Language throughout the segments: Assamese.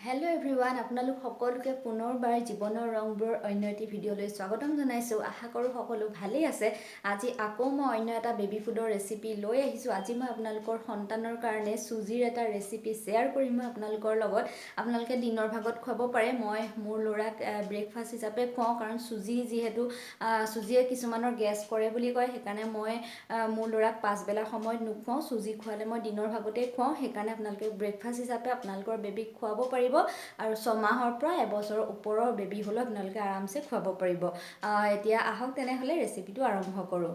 হেল্ল' এভৰিৱান, আপোনালোক সকলোকে পুনৰবাৰ জীৱনৰ ৰংবোৰৰ অন্য এটি ভিডিঅ'লৈ স্বাগতম জনাইছোঁ। আশা কৰোঁ সকলো ভালেই আছে। আজি আকৌ মই অন্য এটা বেবী ফুডৰ ৰেচিপি লৈ আহিছোঁ। আজি মই আপোনালোকৰ সন্তানৰ কাৰণে চুজিৰ এটা ৰেচিপি শ্বেয়াৰ কৰিম মই আপোনালোকৰ লগত। আপোনালোকে দিনৰ ভাগত খুৱাব পাৰে। মই মোৰ ল'ৰাক ব্ৰেকফাষ্ট হিচাপে খুৱাওঁ, কাৰণ চুজি যিহেতু চুজিয়ে কিছুমানৰ গেছ কৰে বুলি কয়, সেইকাৰণে মই মোৰ ল'ৰাক পাছবেলা সময়ত নুখুৱাওঁ। চুজি খুৱালে মই দিনৰ ভাগতেই খুৱাওঁ। সেইকাৰণে আপোনালোকে ব্ৰেকফাষ্ট হিচাপে আপোনালোকৰ বেবীক খুৱাব পাৰিব আৰু 6 মাহৰ পৰা এবছৰৰ ওপৰৰ বেবী হ'লেও আপোনালোকে আৰামছে খুৱাব পাৰিব। এতিয়া আহক তেনেহ'লে ৰেচিপিটো আৰম্ভ কৰোঁ।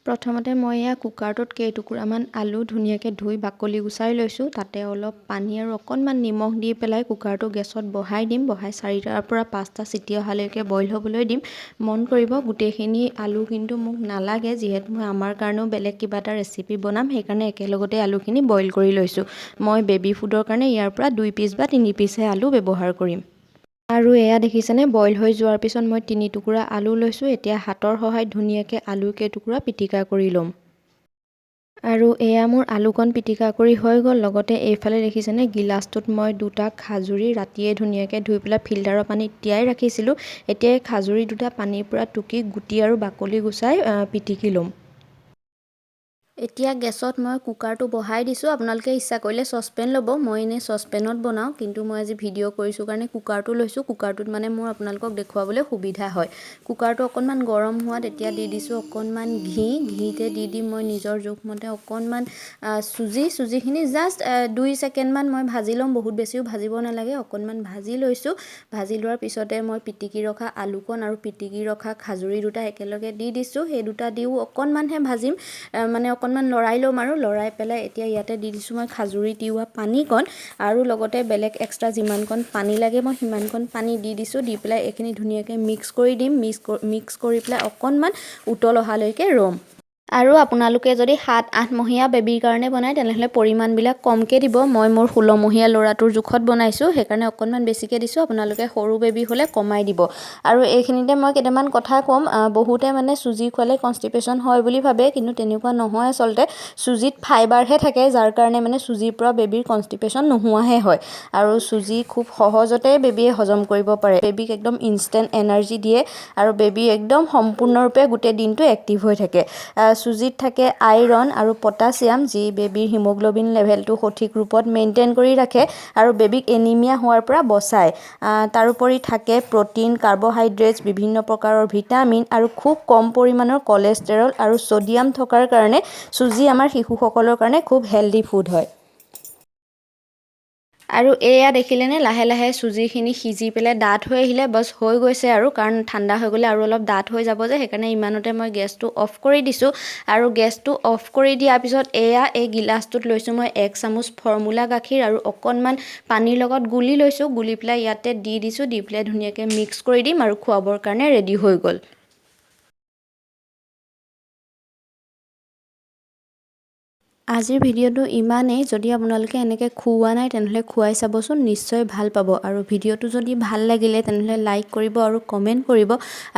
প্ৰথমতে মই এয়া কুকাৰটোত কেইটুকুৰামান আলু ধুনীয়াকৈ ধুই বাকলি গুচাই লৈছোঁ। তাতে অলপ পানী আৰু অকণমান নিমখ দি পেলাই কুকাৰটো গেছত বহাই দিম। বহাই চাৰিটাৰ পৰা পাঁচটা চিটি অহালৈকে বইল হ'বলৈ দিম। মন কৰিব, গোটেইখিনি আলু কিন্তু মোক নালাগে। যিহেতু মই আমাৰ কাৰণেও বেলেগ কিবা এটা ৰেচিপি বনাম, সেইকাৰণে একেলগতে আলুখিনি বইল কৰি লৈছোঁ। মই বেবী ফুডৰ কাৰণে ইয়াৰ পৰা দুই পিচ বা তিনি পিচহে আলু ব্যৱহাৰ কৰিম। আৰু এয়া দেখিছেনে, বইল হৈ যোৱাৰ পিছত মই তিনি টুকুৰা আলু লৈছোঁ। এতিয়া হাতৰ সহায়ত ধুনীয়াকৈ আলু কেইটুকুৰা পিটিকা কৰি ল'ম। আৰু এয়া মোৰ আলুকণ পিটিকা কৰি হৈ গ'ল। লগতে এইফালে দেখিছেনে, গিলাচটোত মই দুটা খাজুৰি ৰাতিয়ে ধুনীয়াকৈ ধুই পেলাই ফিল্টাৰৰ পানীত তিয়াই ৰাখিছিলোঁ। এতিয়া এই খাজুৰি দুটা পানীৰ পৰা টুকি গুটি আৰু বাকলি গুচাই পিটিকি ল'ম। এতিয়া গেছত মই কুকাৰটো বহাই দিছোঁ। আপোনালোকে ইচ্ছা কৰিলে চচপেন ল'ব। মই এনেই চচপেনত বনাওঁ, কিন্তু মই আজি ভিডিঅ' কৰিছোঁ কাৰণে কুকাৰটো লৈছোঁ। কুকাৰটোত মানে মোৰ আপোনালোকক দেখুৱাবলৈ সুবিধা হয়। কুকাৰটো অকণমান গৰম হোৱাত এতিয়া দি দিছোঁ অকণমান ঘি। ঘিতে দি দিম মই নিজৰ জোখমতে অকণমান চুজি। চুজিখিনি জাষ্ট 2 ছেকেণ্ডমান মই ভাজি ল'ম, বহুত বেছিও ভাজিব নালাগে। অকণমান ভাজি লৈছোঁ। ভাজি লোৱাৰ পিছতে মই পিটিকি ৰখা আলুকণ আৰু পিটিকি ৰখা খাজুৰি দুটা একেলগে দি দিছোঁ। সেই দুটা দিও অকণমানহে ভাজিম, মানে অকণমান লৰাই ল'ম। আৰু লৰাই পেলাই এতিয়া ইয়াতে দি দিছোঁ মই খাজুৰি তিওৱা পানীকণ আৰু লগতে বেলেগ এক্সট্ৰা যিমানকণ পানী লাগে মই সিমানকণ পানী দি দিছোঁ। দি পেলাই এইখিনি ধুনীয়াকৈ মিক্স কৰি দিম। মিক্স কৰি পেলাই অকণমান উতল অহালৈকে ৰ'ম। আৰু আপোনালোকে যদি 7-8 মহীয়া বেবীৰ কাৰণে বনায়, তেনেহ'লে পৰিমাণবিলাক কমকৈ দিব। মই মোৰ 16 মহীয়া ল'ৰাটোৰ জোখত বনাইছোঁ, সেইকাৰণে অকণমান বেছিকৈ দিছোঁ। আপোনালোকে সৰু বেবী হ'লে কমাই দিব। আৰু এইখিনিতে মই কেইটামান কথা ক'ম। বহুতে মানে চুজি খোৱালে কনষ্টিপেশ্যন হয় বুলি ভাবে, কিন্তু তেনেকুৱা নহয়। আচলতে চুজিত ফাইবাৰহে থাকে, যাৰ কাৰণে মানে চুজিৰ পৰা বেবীৰ কনষ্টিপেশ্যন নোহোৱাহে হয়। আৰু চুজি খুব সহজতে বেবীয়ে হজম কৰিব পাৰে। বেবীক একদম ইনষ্টেণ্ট এনাৰ্জি দিয়ে আৰু বেবী একদম সম্পূৰ্ণৰূপে গোটেই দিনটো এক্টিভ হৈ থাকে। চুজিত থাকে আইৰণ আৰু পটাছিয়াম, যি বেবীৰ হিম'গ্ল'বিন লেভেলটো সঠিক ৰূপত মেইনটেইন কৰি ৰাখে আৰু বেবীক এনিমিয়া হোৱাৰ পৰা বচায়। তাৰোপৰি থাকে প্ৰ'টিন, কাৰ্বহাইড্ৰেটছ, বিভিন্ন প্ৰকাৰৰ ভিটামিন আৰু খুব কম পৰিমাণৰ কলেষ্টেৰল আৰু ছ'ডিয়াম থকাৰ কাৰণে চুজি আমাৰ শিশুসকলৰ কাৰণে খুব হেল্ডি ফুড হয়। আৰু এয়া দেখিলেনে, লাহে লাহে চুজিখিনি সিজি পেলাই ডাঠ হৈ আহিলে। বছ, হৈ গৈছে আৰু, কাৰণ ঠাণ্ডা হৈ গ'লে আৰু অলপ ডাঠ হৈ যাব যে, সেইকাৰণে ইমানতে মই গেছটো অফ কৰি দিছোঁ। আৰু গেছটো অফ কৰি দিয়াৰ পিছত এয়া এই গিলাচটোত লৈছোঁ মই এক চামুচ ফৰ্মুলা গাখীৰ আৰু অকণমান পানীৰ লগত গুলি লৈছোঁ। গুলি পেলাই ইয়াতে দি দিছোঁ। দি পেলাই ধুনীয়াকৈ মিক্স কৰি দিম আৰু খুৱাবৰ কাৰণে ৰেডি হৈ গ'ল। আজিৰ ভিডিঅ'টো ইমানেই। যদি আপোনালোকে এনেকৈ খুওৱা নাই, তেনেহ'লে খুৱাই চাবচোন, নিশ্চয় ভাল পাব। আৰু ভিডিঅ'টো যদি ভাল লাগিলে, তেনেহ'লে লাইক কৰিব আৰু কমেণ্ট কৰিব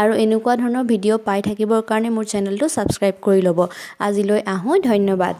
আৰু এনেকুৱা ধৰণৰ ভিডিঅ' পাই থাকিবৰ কাৰণে মোৰ চেনেলটো ছাবস্ক্ৰাইব কৰি ল'ব। আজিলৈ আহোঁ, ধন্যবাদ।